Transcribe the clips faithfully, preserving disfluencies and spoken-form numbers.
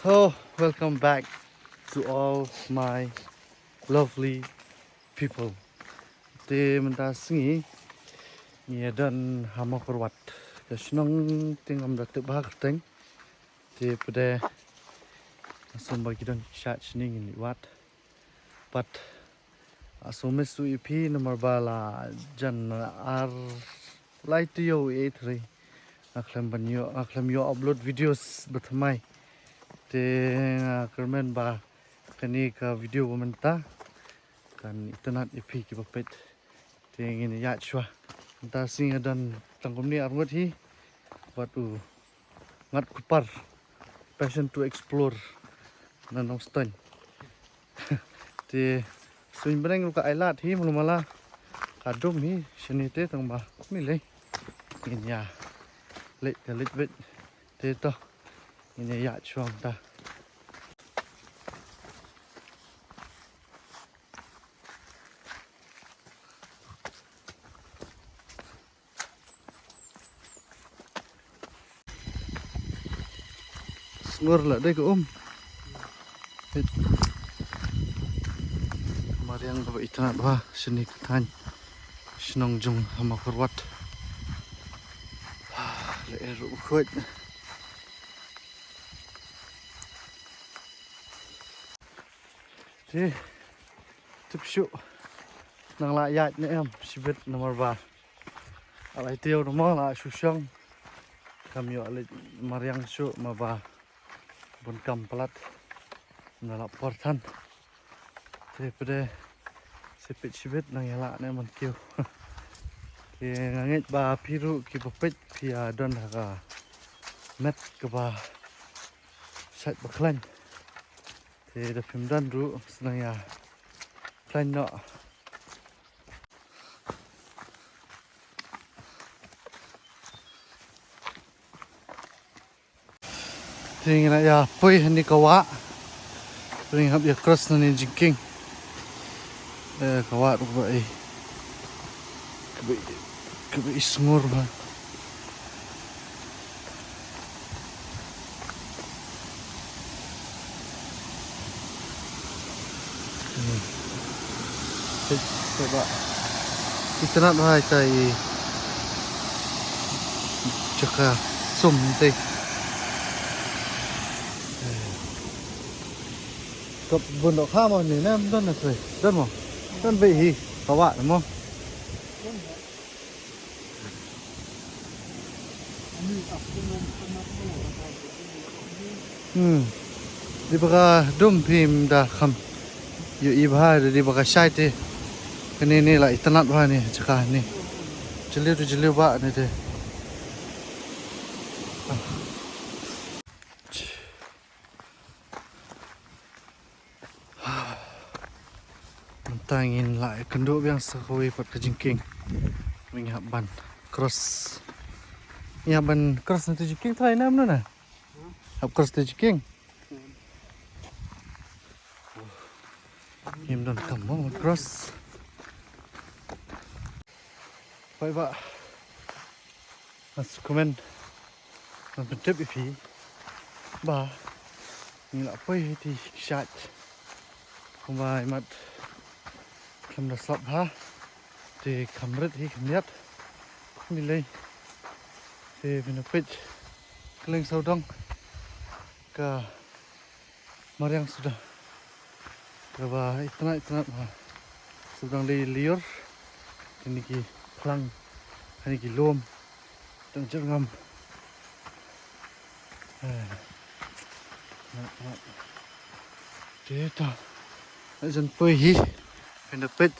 So, welcome back to all my lovely people. Te mynta sngi ngi don ha Mawkyrwat, ka shnong te ngam da tip bha kyrteng. Te pat de nga sngew ba ki don ki kshaid shane, ngin ïa wad. Pat nga sngew miss ïa phi namar ba la jan ar lai taïew eh trai nga khlem ban ïoh, nga khlem ïoh upload videos ba thymmai. Te nga kyrmen ba kane ka video ba mynta kan itynnad ïa phi kiba peit. Te ngin ïaid shuwa. Mynta sngi nga don tang kumne arngut hi bad u Ngat Kupar, Passion to Explore na Nongstoiñ. Te suiñ bneng ruh ka ailad hi, mala mala ka dum hi shane te, tang ba kumne lei ngin ïa leit ka leit beit. Te to ngin ïa ïaid shuwa mynta. Sngur la dei ka um. Hit. Mariang kaba itynnad bha shane ka thaiñ. Shnong jong ha Mawkyrwat. La er u khuid. Te tip shuh nang lah ïaid ne em shibit namar ba a lai taïew namar la shu shong. Kam ïoh leit mariang shuh ma ba bun kam palat na la por than. Te pat de se peit shibit nang ïa lah ne man kiew. Te nga ngeit ba phi ruh kiba peit phi ïa don ha ka met kaba shait ba khlaiñ. Te da phim don ruh sa nang ïa khlaiñ noh. Te ngi la ïa poi ha kane ka wah. Te ngi hap ïa cross na kane ka jingkieng. Eh, ka wah ruh kaba i, kaba i, kaba i sngur bha. Hmm. Peit, peit ba itynnad bha ita i jaka sum te. Ka bun dohkha mo ne, ne em don na trei. Don mo. Don beit hi ka wah mo. Hmm. Dei ba ka dum phim da kham ïohi bha, dei ba ka shai te. Kane ne la itynnad bha ne jaka ne. Jylliew te jylliew bha ne te. Mynta ngin la ïakynduh biang sa kawei pat ka jingkieng. Ngin hap ban cross. Ngin hap ban cross na tu jingkieng trai nam nu na. Hap cross tu jingkieng. Ngim don kam mo cross. Bye bye. Ngan sngewkmen ban pyntip ïa phi ba ngi la poi ha iti ki kshaid kumba imat khlem da slap bha te kham rit hi kham ïat kumne lei te phin da peit kylleng sawdong ka mariang suda. Kaba itynnad itynnad ha. Sawdong dei lyiur. Kine ki phlang. Kine ki lum. Tang jyrngam. Eh. Itynnad itynnad. Te ta. Jan poi hi. Phin da peit.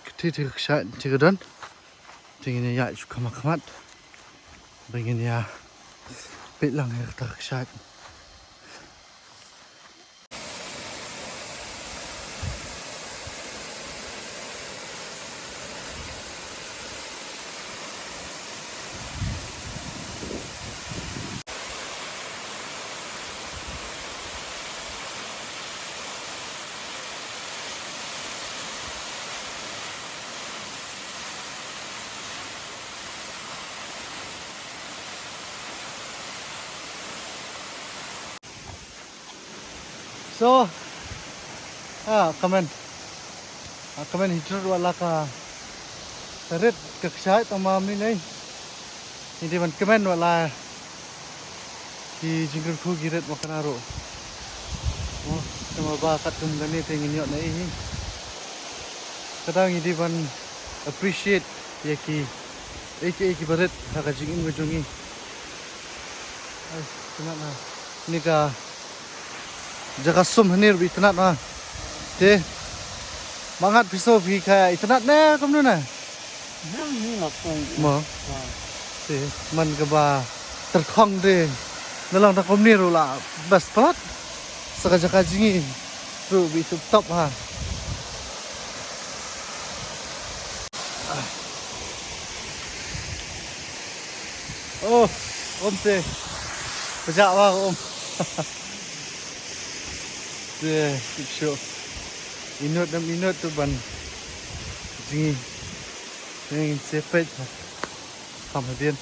Kti te ka kshaid te ka don. Te ngin ïa shu kham khmat. Ba ngin ïa peit lang ïa kata ka kshaid. To, ah, kmen. Ah, kmen hi jrut wat la ka rit ka kshaid tang ma mynne. Ngi dei ban kmen wat la ki jingkyrkhu ki rit ma kane ruh. Oh, tang ma ba katkum kane te ngin ïoh na i hi. Kata ngi dei ban appreciate ïa ki, ïa ki, ïa ki barit ha ka jingim ka jong ngi. Ai, kane na. Ni ka jaka sum hangne ruh itynnad ma. Te. Ma ngat phi sngew phi ka itynnad ne kumno ne? Nang ni ngap pun. Mo. Ha. Te man kaba tyrkhong de. Na long da kumne ruh la best palat. Sa ka jaka jingim ruh ba i tip top ha. Oh, um te. Pajak ba um. Te, tip shuh. Minot dang minot tu ban jingim. Ngin sa peit. Kham hadien.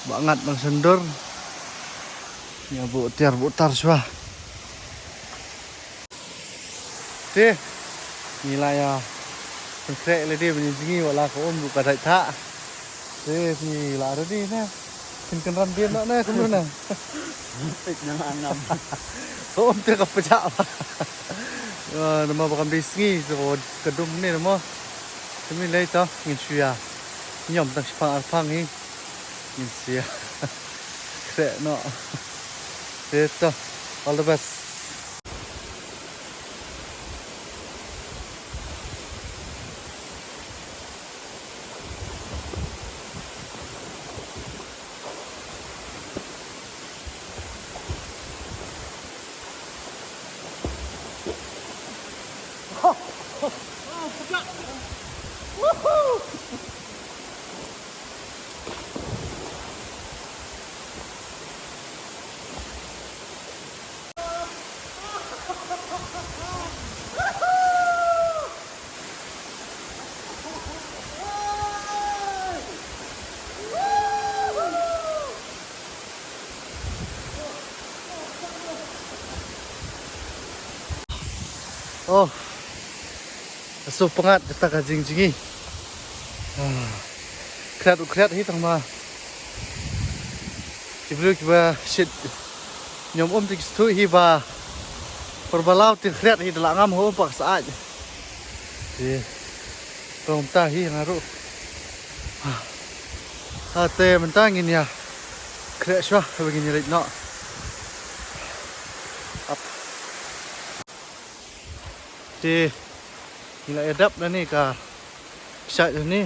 Ba ngat nang sendor. Ïa buh tiar buh tar shuwa. Te. Ngi la ïa pynkhreh lade ban ïa jngi wat la ka um ruh ka dait thah. Te ngi la ready ne. Kin kynran bian noh ne kumno ne. Peit na la ngam. Ka um te ka pjah ba. Ïa, namar ba kam dei sngi te ka dum ne namar. Te mynlei to ngin shu ïa ñiom tang shiphang arphang hi. Ngin shu ïa khreh noh. Te to, all the best. Oh. Ka sngewpyngngad kata ka jingjngi. Ah. Khriat u khriat hi tang ma. Ki briew kiba shit ñiom um te ki sngewthuh hi ba por ba law te khriat hi da la ngam ho ba ka sah. Te. Tang mynta hi nga ruh. Ah. Ah, te mynta ngin ïa khreh shuwa haba ngin ïa leit noh. Ap. Te ngi la ïa dap na ne ka kshaid na ne.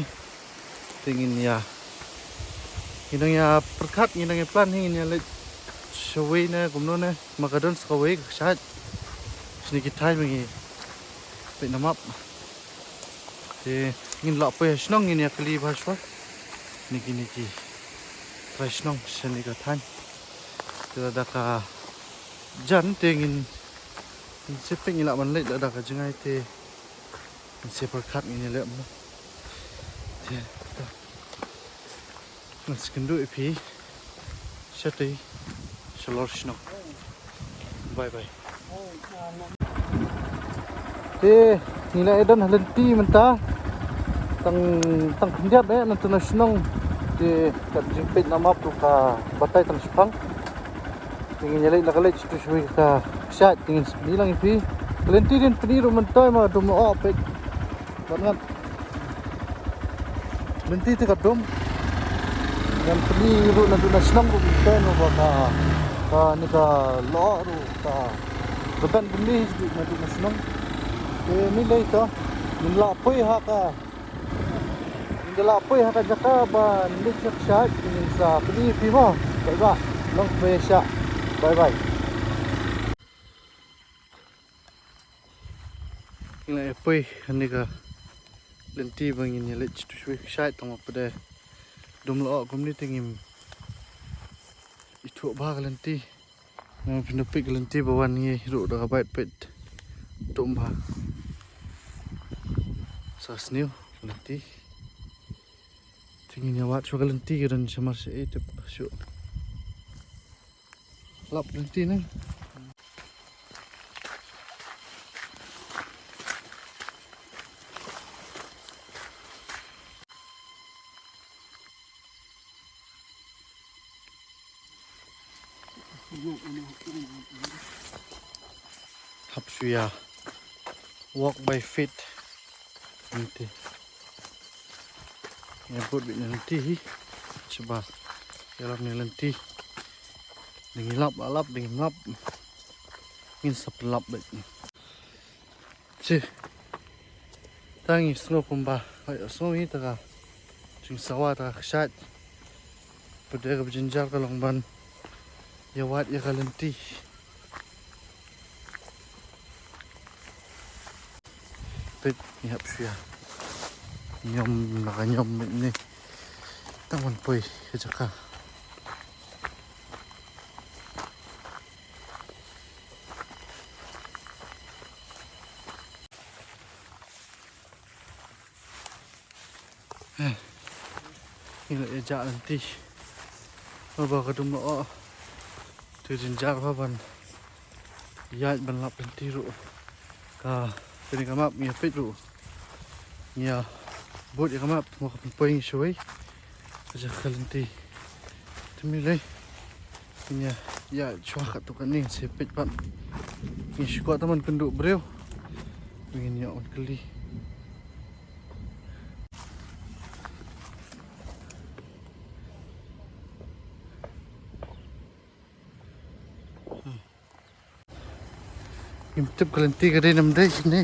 Te ngin ïa, ngin nang ïa pyrkhat, ngin nang ïa plan hi ngin ïa leit shawei ne kumno ne. Ma ka don sa kawei ka kshaid. Shane ki thaiñ ba ngi peit na map. Te ngin lah poi ha shnong ngin ïa kylli bha shuwa. Niki niki trai shnong shane ka thaiñ. Te lada ka jan te ngin, ngin shu peit ngi lah ban leit, lada ka jngai te ngin shu pyrkhat ngin ïa leit mo. Te ta. Ngan sa kynduh ïa phi shatei shalor shnong. Bye bye. Te ngi la ïa don ha lynti mynta. Tang, tang khyndiat eh na tang na shnong. Te ka jingpeit na map ruh ka batai tang shipang. Te ngin ïa leit la ka leit sha tu sha wei ka kshaid te ngin sa pyni lang ïa phi. Ka lynti dang pyni ruh mynta ma dum oh peit. Bad ngat. Lynti te ka dum. Ngan pyni ruh naduh na shnong ruh mynta no ba ka, kane ka lyoh ruh ka, ka ban bun hi naduh na shnong. Te mynlei to ngin lah poi ha ka, ngin da lah poi ha ka jaka ban leit sha kshaid, ngin sa pyni ïa phi mo. Bye bye. Long poi sha. Bye bye. Ngi la ïa poi ha kane ka lynti ba ngin ïa leit sha tu sha wei ka kshaid tang ba pat de dum lyoh kumne te ngim ithuh bha ka lynti. Ngan pyndonkam ka lynti ba wan ngi ruh da ka bike peit dum bha. Sa sniew ka lynti. Te ngin ïa wad shuwa ka lynti, ka don shamar sha ei tip shuh. Lap lynti ne. Hap shuwa walk by feet. Lynti. Ïa bud beit na lynti hi. Shuwa ïalap na lynti. Dang ïalap, ïalap, dang ïalap. Ngin sa pynlap beit. Shi. Tang ïa sngew kumba, ai, sngew hi ta ka jingsawa ta ka kshaid. Pyrthei kaba jynjar ka long ban ïa wad ïa ka lynti. Peit, ngi hap shuwa. Ñiom na ka ñiom ne. Tang ban poi ka jaka. Eh, ngi la ïa jah lynti. Haba ka dum la oh. Te jynjar bha ban ïaid ban lap lynti ruh. Ka, kane ka map ngi ïa peit ruh. Ngi ïa bud ïa ka map, mo ka pynpoi ngi shawei. Ka jaka lynti. Te mih lei. Ngi ïa, ïa shuwa katto katne sa peit pat. Ngi shu kwah tang ban kynduh briew. Ngin ïa wan kylli. Ngim tip ka lynti ka dei ne ym dei shane.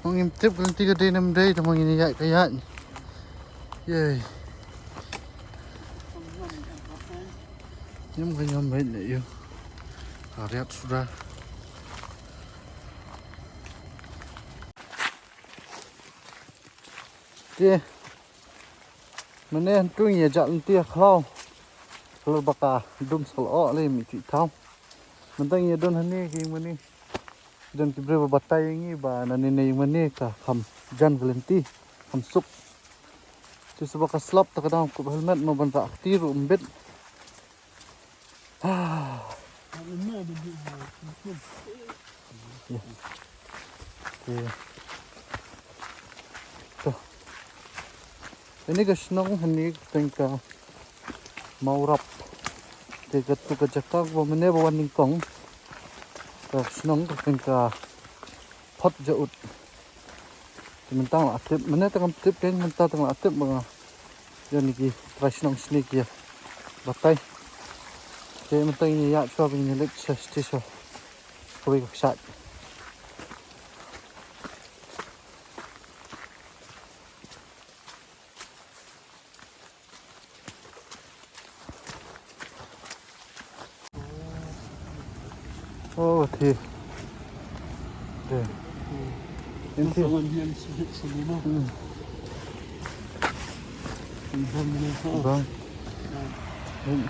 Ngim tip ka lynti ka dei ne ym dei, tang ba ngin ïaid ka ïaid. Ïei. Ngim ka ñiom beit ne ïa u. Ka riat suda. Te mynne hynrei ngi ïa jah lynti ha khlaw. Khlur ba ka dum sa la oh lei, mih tih thaw. Mynta ngi ïa don hangne ki ïing mane. Don ki briew ba batai ïa ngi ba nangne na ïing mane ka kham jan ka lynti, kham suk. Te shuwa ka slap ta ka dang kup helmet mo ban rah kti ruh ym bit. Ah. Te. To. Ini ka shnong, ini ka teng ka Mawrap. Te katu ka jaka ba mynne ba wan nyngkong. Ka shnong ka teng ka Phot Jaud. Te mynta nga la tip, mynne te ngam tip, te mynta te nga la tip ba nga ïa ni ki trai shnong shane ki ïa batai. Te mynta ngin ïa shuwa ba ngin ïa leit sha shatei sha kawei ka kshaid. Oh, thi. Thi. In thi. Hmm. Bang. In.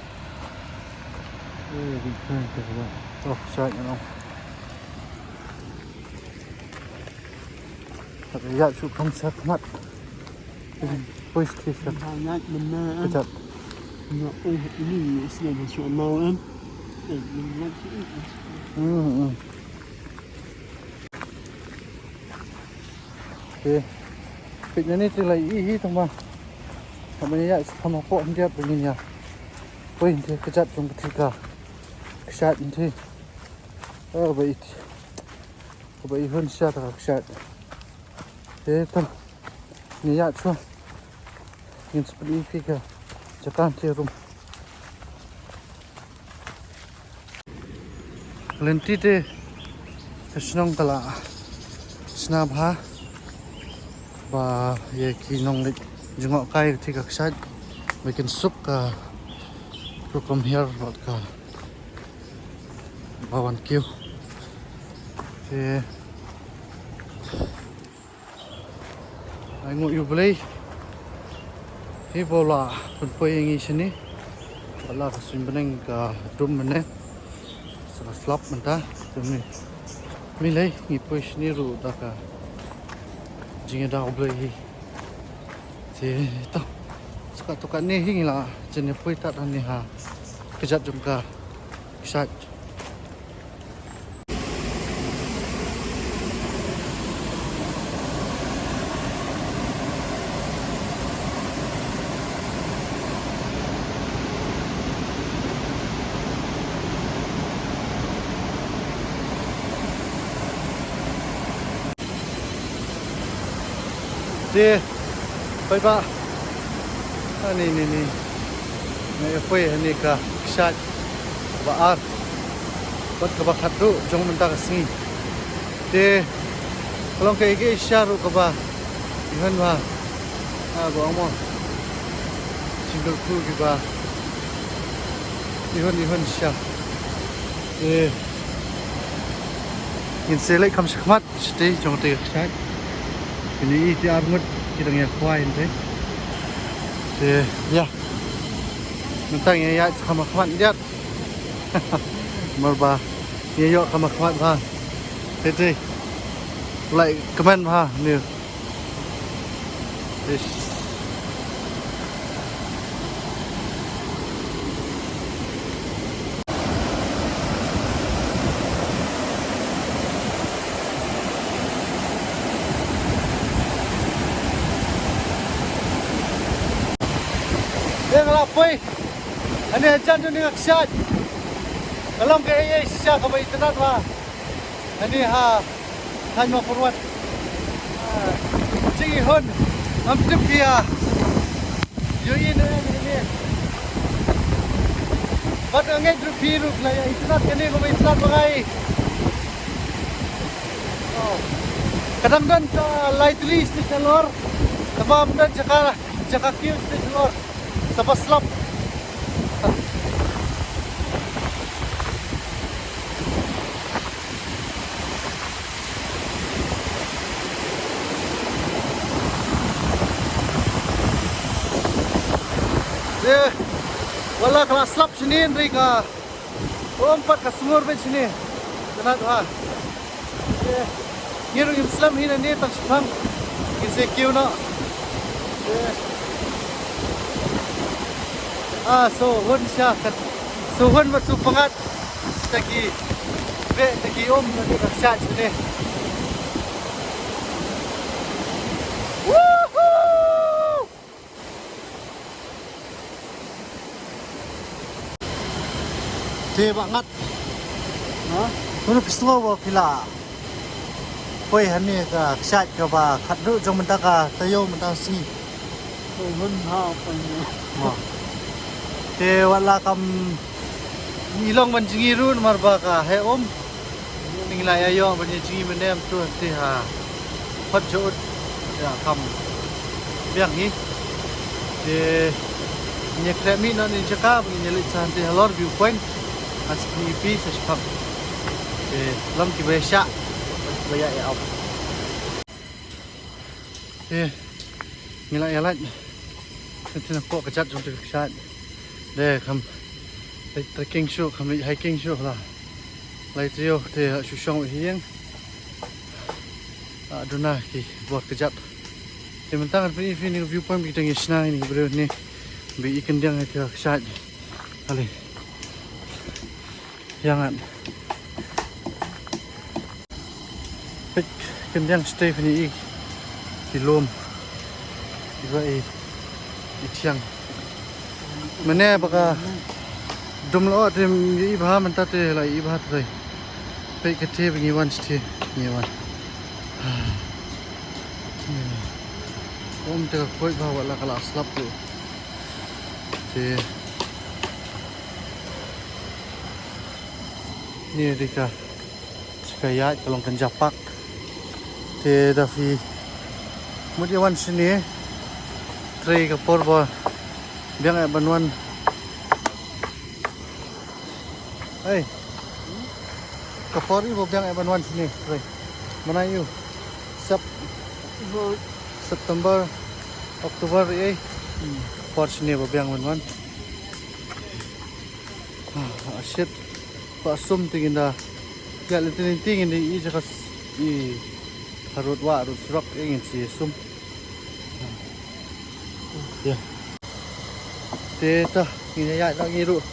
Eh, di kan ka ba. Oh, sa ïa no. Ïa shu kham sha khmat. Poi sha sha. Ba ïaid mynne. Kjat. Nga oi ini ni sngewbha shu lau em. Eh, ïaid shu. Hmm, hmm. Te peit nangne te la ïohi hi tang ba. Haba ïaid sha kham hapoh hynrei ba ngin ïa poi hynrei kjat jong ka thi ka kshaid hynrei. Oh, ba it. Kaba i hun sha ta ka kshaid. Te tang. Ngi ïa shuwa. Ngin sa pyni ïa phi ka jaka hynrei rum. Lynti te ka shnong ka la shna bha. Ba ïa ki nongleit jngohkai ka thi ka kshaid. Ba kin suk ka rukom hiar bad ka ba wan kiew. Te ai nguh ïa U Blei hi ba u la pynpoi ïa ngi shane. Ba la ka suiñ bneng ka dum mynne. Sa ka slap mynta. Te mih, mih lei ngi poi shane ruh da ka jingïada U Blei hi. Te to, skat to katne hi ngi la jan ïa poi tad hangne ha kjat jong ka kshaid. Te paidbah, ani ni ni nga ïa poi hangne ka kshaid kaba ar bad kaba khatduh jong mynta ka sngi. Te ka long kaei kaei shisha ruh kaba i hun ba, ah, ba ong mo, jingle khu kiba i hun i hun shisha. Te ngin sa leit kham shakhmat shatei jong te ka kshaid. Phin ïohi te ar ngut ki dang ïa khwai hynrei. Te ïa, mynta ngi ïa ïaid sa kham shakhmat ïa. Namar ba ngi ïoh kham shakhmat bha. Te te, u la ïa kmen bha ni. Ish. Te nga la poi hangne hajan jong kane ka kshaid. Ka long kaei kaei shisha kaba itynnad bha hangne ha Thaiñ Mawpyrwat. Ah, jingïehun. Ngam tip phi ïa ïohi ne em hangne. Bad nga ngeit ruh phi ruh phi la ïa itynnad kane kaba itynnad ba nga ïohi. Oh. Ka dang don ka lai tylli stage halor. Kaba ym don jaka, jaka kiew stage halor. Sa ba slap. Te wat la ka la slap shane hynrei ka um pat ka sngur beit shane. Ka nat ha. Te ngi ruh ngim slem hi nangne tang shipang. Ngin sa kiew noh. Te ah, so hun sha kat, so hun bad so pyngngad. Te ki beh, te ki um na ki ka kshaid shane. Woohoo! Te Bah Ngat. Ha? Kumno phi sngew ba phi la poi hangne ka kshaid kaba khatduh jong mynta ka taïew mynta ka sngi? Ko hun ha pa ni. Mo. Te wat la kam i long ban jngi ruh namar ba ka heh um. Te ngi la ïa ïoh ban ïa jngi mynne mynta te ha. Pat jot ïa kam biang hi. Te ngin ïa khleh mih noh na jaka ba ngin ïa leit sa hangtei halor view point. Ngan sa pyni ïa phi sa shiphang. Te long kiba ïa shah, kiba ïa ïa ap. Te ngi la ïa lait. Te na pok ka jat jong te ka jat. Te kham leit trekking shuh, kham leit hiking shuh la. Lai taïew te shu shong hi ïing. Ah, duna ki bor ka jat. Te mynta ngan pyni ïa phi ïa kane ka view point ba ki dang ïa shna ïa kine ki briew ne. Ba i kyndiang ïa ka kshaid. Ale. Ïa ngan. Peit kyndiang shatei phin ïohi ki lum. Kiba i, i thiang. Mynne ba ka dum la ot te ym ïohi bha, mynta te la ïohi bha trei. Peit katei ba ngi wan shatei ngi wan. Um te ka khuid bha, wat la ka la slap ruh. Te ni dei ka Ka ïaid ka long Kynja Park. Te da phi mut ïa wan shane, trei ka por ba biang eh ban wan. Ei. Ka por i ba biang eh ban wan shane, trei. Mynta ïa u Sep-, September, October, ei. Ka por shane ba biang ban wan. Ah, ah, shit. Ba sum te ngin da. Ïa lynti lynti ngin da i jaka s-, i harud wah, harud surok, eh, ngin sa sum. Te to, ngin ïa ïaid noh ngi ruh.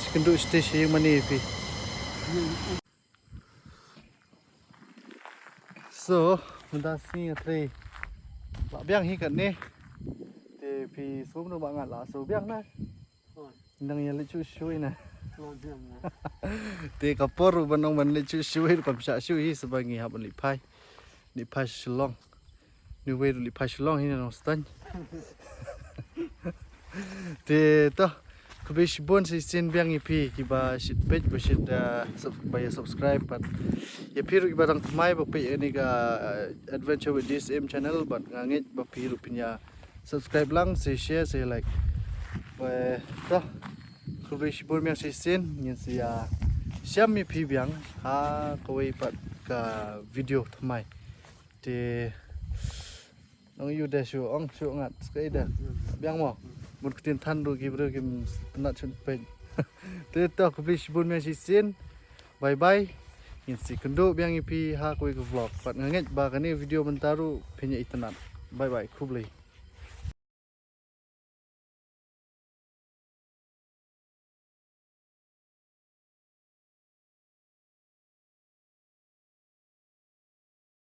Shi kynduh shatei sha ïing mane phi. So, mynta sngi nga trei. Lah biang hi katne. Te phi sngewbha ba nga lah so biang na. Nang ïa leit shuh shuh na. Te ka por ruh ban ong ban leit shuh shuh hi ruh kam shah shuh hi, sa ba ngi hap ban leit phai. Leit phai Shillong. Ni wei ruh leit phai Shillong hi na Nongstoiñ. Te to, khublei shibun shisien biang ïa phi kiba shait peit, ba shait, ah, sub-, ba ïa subscribe, bad ïa phi ruh kiba dang thymmai ba peit ïa kane ka, ah, Adventure with D S M channel, bad nga ngeit ba phi ruh phin ïa subscribe lang, sa share, sa like. Ba to, khublei shibun biang shisien, ngin sa ïa shem ïa phi biang ha kawei pat ka video thymmai. Te ong ïu de shu ong shu ngat skai de. Biang mo. Bun ktien than ruh ki briew kim nat shun peit. Te to, khublei shibun biang shisien. Bye bye. Ngin sa ïakynduh biang ïa phi ha kawei ka vlog. Bad nga ngeit ba kane video mynta ruh phin ïa itynnad. Bye bye. Khublei.